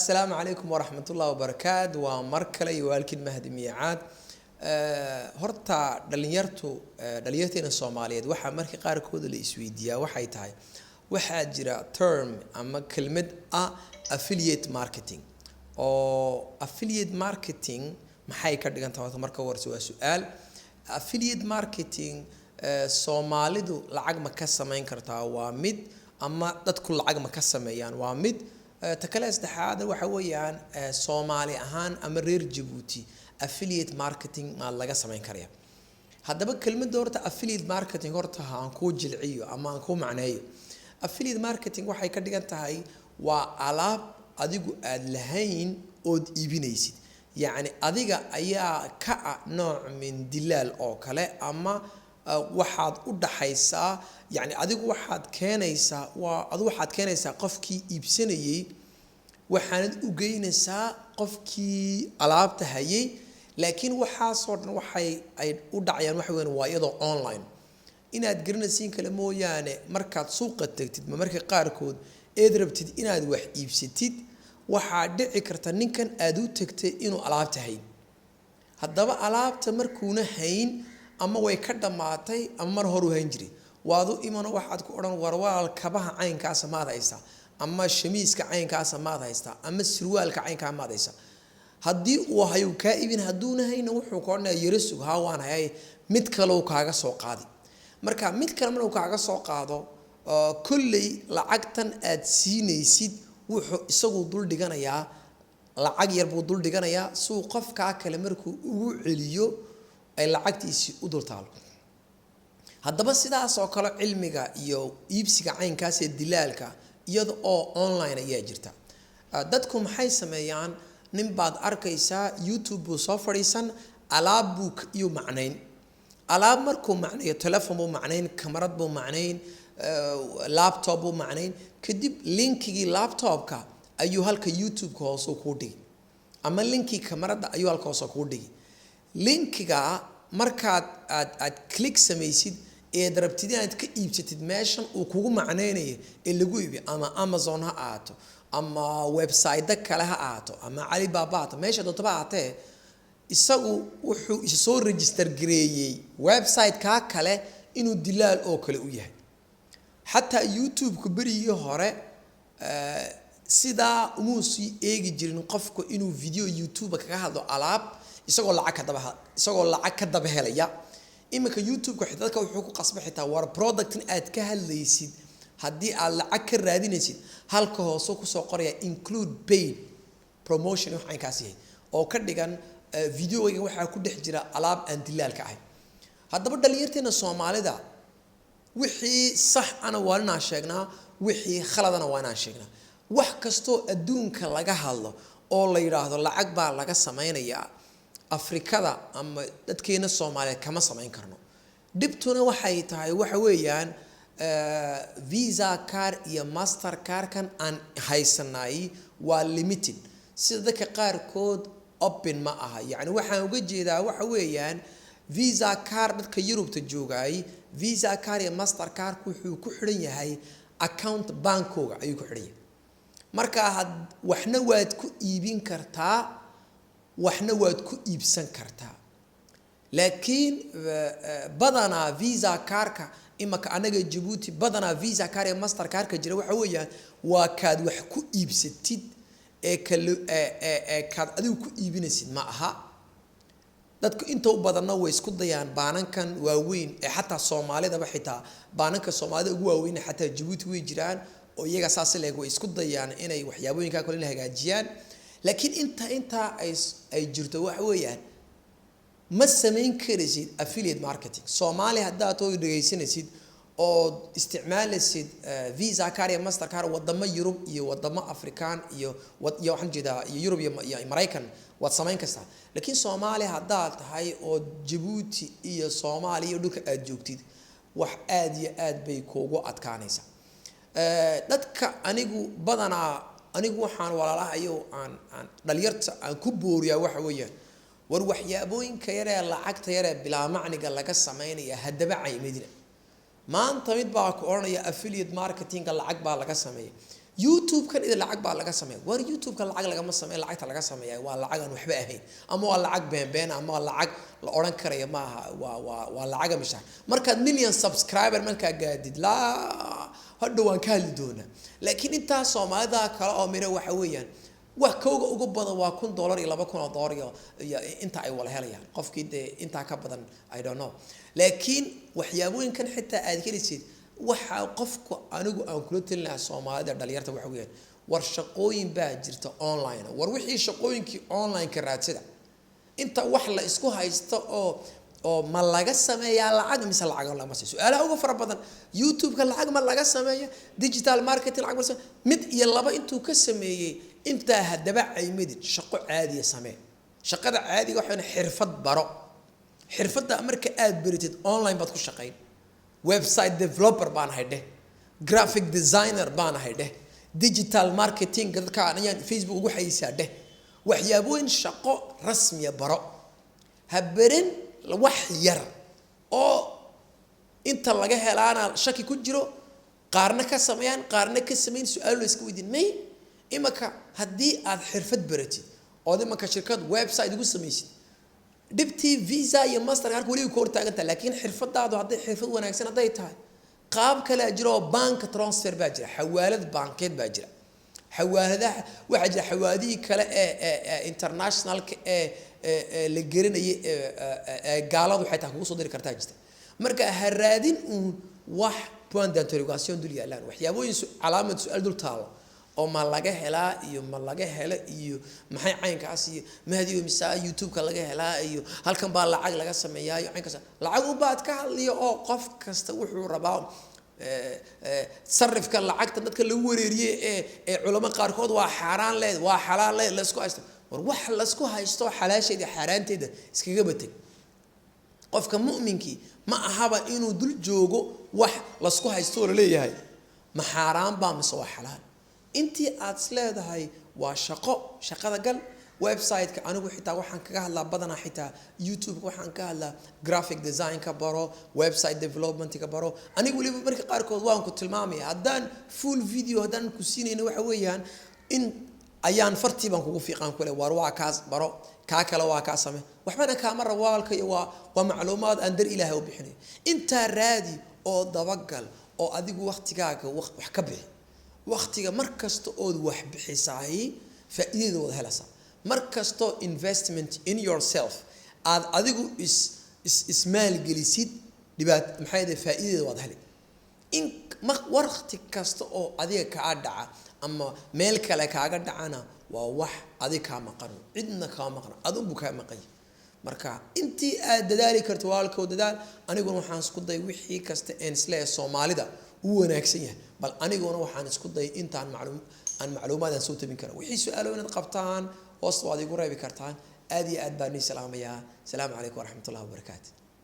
Asalaamu calaykum waraxmatullahi wabarakaatu. Waa mar kale iyo waalkiin Mahdi Miicaad. Horta dhalinyartu, dhalinyarteena Soomaaliyeed, waxaa marka qaarkooda la isweydiiyaa waxay tahay, waxaa jira term ama kelmad ah affiliate marketing. Oo affiliate marketing maxay ka dhigan tahay? Horta marka horse waa su-aal. Affiliate marketing Soomaalidu lacag ma ka samayn kartaa? Waa mid. Ama dadku lacag ma ka sameeyaan? Waa mid. Ta kale saddexaad waxa weeyaan, Soomaali ahaan ama reer Jabuuti affiliate marketing ma laga samayn karaya? Haddaba kelmadda horta affiliate marketing, horta aan kuu jilciyo ama aan kuu macneeyo. Affiliate marketing waxay ka dhigan tahay waa alaab adigu aad lahayn ood iibinaysid. Yacni adiga ayaa ka ah nooc min dilaal oo kale, ama waxaad u dhaxaysaa, yacni adigu waxaad keenaysaa, waa adigu waxaad keenaysaa qofkii iibsanayay, waxaanad u geynaysaa qofkii alaabta hayay. Laakiin waxaasoo dhan waxay ay u dhacayaan waxa weyan waa iyadoo online. Inaad garanaysiin kale mooyaane, markaad suuqa tagtid ma marka qaarkood eed rabtid inaad wax iibsatid, waxaa dhici karta ninkan aad u tagtay inuu alaabta hayn. Haddaba alaabta markuuna hayn, ama way ka dhammaatay ama mar horuu hayn jiray, waad u imano, waxaad ku odhan: "War walaal, kabaha caynkaasa maad haystaa? Ama shamiiska caynkaasa maad haystaa? Ama surwaalka caynkaa maad haystaa?" Haddii uu hayo kaa iibin, hadduuna hayna wuxuu ka odhanaya: "Yaro sug, haa waan hayay." Mid kaleu kaaga soo qaadi. Marka mid kale markuu kaaga soo qaado, kolley lacagtan aad siinaysid wuxuu isagu dul dhiganayaa, lacag yar buu dul dhiganayaa, suu qofkaa kale markuu ugu celiyo ay lacagtiisii u dul taalo. Haddaba sidaas oo kale cilmiga iyo iibsiga caynkaas ee dilaalka iyada oo online ayaa jirta. Dadku maxay sameeyaan? Nin baad arkaysaa YouTube buu soo fadhiisan, alaab buu iyuu macnayn. Alaab markuu macnayo, telefon buu macnayn, kamarad buu macnayn, laptop buu macnayn. Kadib linkigii laptopka ayuu halka YouTube-ka hoose kuu dhigi, ama linkii kamaradda ayuu halka hoose kuu dhigi. Linkiga markaad aad click samaysid eed rabtid inaad ka iibsatid meeshan uu kugu macnaynayo ee lagu iibiyo, ama Amazon ha ahaato, ama website kale ha ahaato, ama Alibaba ha ahaato, meesha doontaba ha ahaatee, isagu wuxuu isa soo register gareeyey website-kaa kale inuu dilaal oo kale u yahay. Xataa YouTube-ku berigii hore sidaa umuu sii eegi jirin qofku inuu video YouTube kaga hadlo alaab isagoo lacag ka daba helaya. Iminka YouTube-ka xitaa dadka wuxuu ku qasbay xitaa, war productin aad ka hadlaysid haddii aad lacag ka raadinaysid, halka hoose kusoo qoraya "include paid promotion", wax caynkaas yahay oo ka dhigan videoga waxaa ku dhex jira alaab aan dilaalka ahay. Haddaba dhalinyarteena Soomaalida, wixii sax ana waa inaan sheegnaa, wixii khaladana waa inaan sheegnaa. Wax kastoo adduunka laga hadlo oo la yidhaahdo lacag baa laga sameynayaa, Afrikada ama dadkeena Soomaaliyeed kama samayn karno. Dhibtuna waxay tahay waxa weeyaan, Visa card iyo Master cardkan aan haysanay waa limited. Sida dadka qaarkood open ma aha. Yacni waxaan uga jeedaa waxa weeyaan, Visa card dadka Yurubta joogay, Visa card iyo Master card wuxuu ku xidhan yahay account bankooga ayuu ku xidhan yahay. Marka had waxna waad ku iibin kartaa, waxna waad ku iibsan kartaa. Laakiin badanaa Visa cardka imaka anaga Jabuuti, badanaa Visa card iyo Master cardka jira waxa weeyaan waa kaad wax ku iibsatid ee kal ee kaad adigu ku iibinaysid ma aha. Dadku inta u badanna way isku dayaan baanankan waaweyn ee xataa Soomaalidaba, xitaa baananka Soomaalida ugu waaweyn xataa Jabuuti way jiraan, oo iyaga saas leeg way isku dayaan inay waxyaabooyinkaa kale hagaajiyaan. Laakiin intaa ay jirto waxa weeyaan, ma samayn karaysid affiliate marketing Soomaaliya haddaad too dhegaysanaysid ood isticmaalaysid Visa card iyo Master card. Wadamo Yurub iyo wadamo Afrikaan iyo waxaan jeedaa iyo Yurub iyo Maraykan waad samayn kartaa. Laakiin Soomaaliya haddaad tahay oo Jabuuti iyo Soomaaliya iyo dhulka aad joogtid, wax aad iyo aad bay kuugu adkaanaysaa. Dadka anigu badanaa, anigu waxaan walaalahayo aan dhalinyarta aan ku booriyaa waxa weeyaan, war waxyaabooyinka yaree lacagta yaree bilaa macniga laga sameynaya haddaba caymadina. Maanta mid baa ku odhanaya affiliate marketinga lacag baa laga sameeya. YouTube-kan idin lacag baa laga sameeya. War, YouTube-ka lacag lagama sameeya. Lacagta laga sameeya waa lacag aan waxba ahayn, ama waa lacag beenbeen, ama waa lacag la odhan karaya maaha. Waa lacaga mishaar markaad million subscriber markaa gaadid laa hadhow waan ka hadli doonaa. Laakiin intaa Soomaalida kale oo miro waxa weeyaan wax kooga ugu badan waa $1000 iyo $2000 iyo inta ay wala helayaan. Qofkii dee intaa ka badan, I don't know. Laakiin waxyaabooyinkan xitaa aad helisid, waxa qofku anigu aan kula talin lahaa Soomaalida dhalinyarta waxa weeyaan, war, shaqooyin baa jirta online. War, wixii shaqooyinkii online-ka raadsada. Inta wax la isku haysto oo ma laga sameeyaa lacag mise lacag lagama sameeyo, su-aalaha ugu fara badan, YouTube-ka lacag ma laga sameeya, digital marketing lacag ma sameeya, mid iyo laba intuu ka sameeyey intaa haddaba caymadid, shaqo caadiya samee. Shaqada caadiga waxaan xirfad baro. Xirfadda marka aad baritid, online baad ku shaqayn. Website developer baan ahay dheh, graphic designer baan ahay dheh, digital marketing dadka ayaan Facebook ugu xayeysaa dheh. Waxyaabooyin shaqo rasmiya baro. Ha berin wax yar oo inta laga helaana shaki ku jiro, qaarna ka sameeyaan, qaarna ka samayn. Su-aal la iska weydiin may. Imaka haddii aad xirfad baratid ood imaka shirkad website ugu samaysid, dhibtii Visa iyo Mastercard weliba ka hortaagantaha. Laakiin xirfadaadu hadday xirfad wanaagsan hadday tahay, qaab kalea jira oo bank transfer baa jira, xawaalad bankeed baa jira, xawaaladaha waxaa jira, xawaaladihii kale ee internationalka ee la gelinayay ee gaaladu xataa kugu soo diri kartaa jirta. Marka ha raadin uun wax point d'interrogation dul yaalaan, waxyaabooyin calaamad su-aal dul taalo oo ma laga helaa iyo ma laga helo iyo maxay caynkaas iyo Mahdiyo misaa YouTube-ka laga helaa iyo halkan baa lacag laga sameeyaa iyo caynkaas lacag unbaad ka hadliyo oo qof kasta wuxuu rabaa sarifka lacagta dadka lagu wareeriyey ee culamo qaarkood waa xaaraan leed, waa xalaal leed, laysku haysto. War, wax laysku haysto xalaasheeda iyo xaaraanteeda iskaga batay. Qofka mu'minkii ma ahaba inuu dul joogo wax lasku haysto oo laleeyahay ma xaaraan baa mise waa xalaal. Intii aad is leedahay waa shaqo, shaqada gal. Website-ka anigu xitaa waxaan kaga hadlaa badanaa, xitaa YouTube-ka waxaan ka hadlaa graphic design-ka baro, website development-ka baro. Anigu weliba marka qaarkood waan ku tilmaamaya. Haddaan full video haddaan ku siinayno, waxa weeyaan in ayaan fartii baan kugu fiiqaan kule, war waa kaas baro, kaa kale waa kaa same. Waxbana kaama rabo walaalka iyo waa macluumaad aan dar Ilaahay u bixinayo. Intaa raadi oo dabagal oo adigu waktigaaga wax ka bixi. Waktiga mar kasta ood wax bixisaay, faa'iidada wada helaysaa. Mar kastoo investment in yourself aad adigu is is ismaalgelisid, dhibaat maxay ahayd, faa'iidadeeda waad heli. In ma waqti kasta oo adiga kaa dhaca ama meel kale kaaga dhacana, waa wax adiga kaa maqan, cidna kaa maqan, adunbu kaa maqan yahay. Marka intii aad dadaali karto, walaalkow, dadaal. Aniguna waxaan isku day wixii kasta een isleeyahay Soomaalida uu wanaagsan yahay, bal aniguna waxaan isku day intaan macluum aan macluumaad aan soo tabin kara. Wixii su-aalo inaad qabtaan, hoosta waad igu reebi kartaan. Aad iyo aad baan nii salaamayaa. Asalaamu calaykum waraxmatullahi wabarakaatu.